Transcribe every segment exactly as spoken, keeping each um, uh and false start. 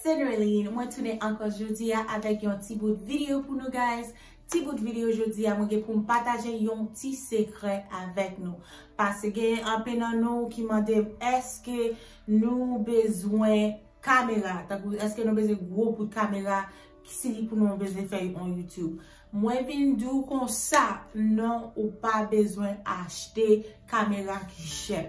Generally, mwen tounen ankò jodi a avèk yon ti bout videyo pou nou, guys. Ti bout videyo jodi a, mwen gen pou m pataje yon ti sekrè avèk nou. Paske gen anpil nan nou ki mande m, èske nou bezwen kamera? Tankou, èske nou bezwen gwo bout kamera si pou nou bezwen fè yon YouTube? Mwen vin di w konsa, non, ou pa bezwen achte kamera ki chè.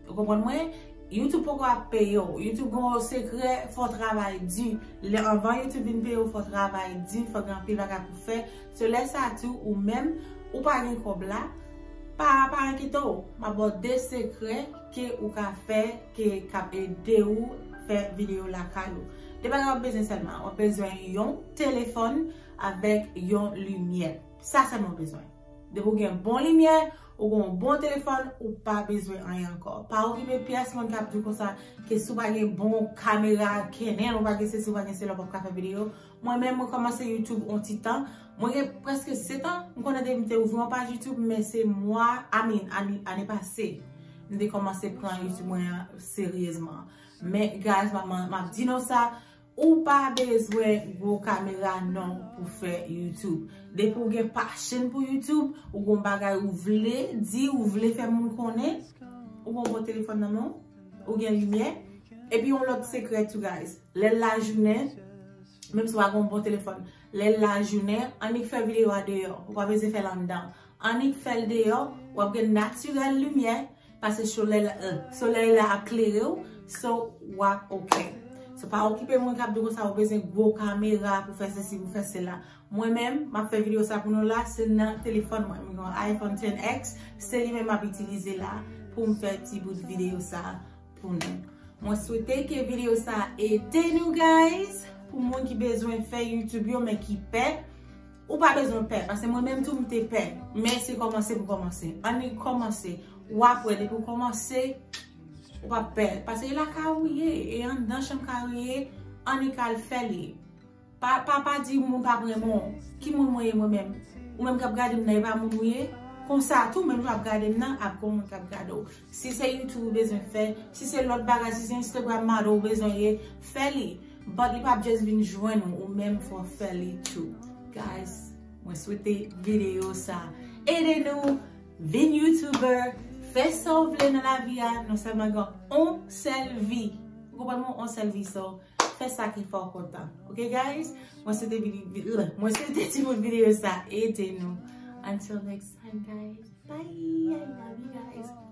Ou konprann mwen? YouTube poko ap peye w. YouTube gon sekrè, fò w travay di. Lè anvan YouTube vin peye w, fò w travay di, fò gen anpil bagay pou fè. So lè sa tou, ou menm, ou pa gen kòb la, pa, pa enkyete w. M ap ba w de sekrè ke ou ka fè, ke k ap ede w fè videyo lakay ou. De bagay w ap bezwen sèlman. W ap bezwen yon telefòn avèk yon limyè. Sa sèlman w bezwen. Depi w gen bon limyè, ou gen yon bon telefòn, ou pa bezwen anyen ankò. Pa okipe pyès moun k ap di w konsa ke si w pa gen bon kamera Canon, ou pa gen sesi, ou pa gen sela, w p ap ka fè videyo. Mwen menm, mwen kòmanse YouTube yon ti tan. Mwen gen prèske sèt an, m konnen depi m te ouvri yon paj YouTube, men se mwa, I mean, ane, ane pase, m te kòmanse pran YouTube mwen an seryezman. Men, guys, m ap, m ap di nou sa, ou pa bezwen gwo kamera non pou fè YouTube. Depi w gen passion pou YouTube, ou gon bagay ou vle di, ou vle fè moun konnen, ou gon bon telefòn nan men w, ou gen limyè. Epi yon lòt sekrè tou, guys. Lè lajounen, menm si w pa gon bon telefòn, lè lajounen, annik fè videyo a deyò. Ou pa bezwen fè l anndan. Annik fè l deyò, w ap gen natirèl limyè, paske solèy la, euh, solèy la ap klere w, so w ap oke. So pa okipe moun k ap di w konsa ou bezwen gwo kamera pou fè sesi, pou fè sela. Mwen menm, m ap fè videyo sa pou nou la, se nan telefòn mwen. Mwen gen yon iPhone ten X, se li menm m ap itilize la pou m fè ti bout videyo sa pou nou. Mwen swete ke videyo sa ede nou, guys. Pou moun ki bezwen fè YouTube yo, men ki pè, ou pa bezwen pè. Paske mwen menm tou, m te pè. Men se kòmanse pou kòmanse. Annik kòmanse. W ap wè, depi w kòmanse, ou p ap pè. Paske e lakay ou ye, e anndan chanm kay ou ye, annik al fè li. Pa, pa, pa di moun p ap renmen w. Ki moun mwen ye mwen menm? Ou menm k ap gade m nan, e pa moun ou ye? Konsa tou, menm jan w ap gade m nan, ap gon moun k ap gade w. Si se YouTube ou bezwen fè, si se lòt bagay, si se Instagram model ou bezwen ye, fè li. But li p ap just vin jwenn ou, ou menm fò w fè li tou. Guys, mwen swete videyo sa ede nou vin YouTuber, fè sa w vle nan lavi a, nou sèlman gen on sèl vi. Ou konprann mwen? On sèl vi, so fè sa ki fè w kontan. Ok, guys? Mwen swete vide-, vi-, mwen swete ti bout videyo sa ede nou. Until next time, guys. Bye. I love you guys.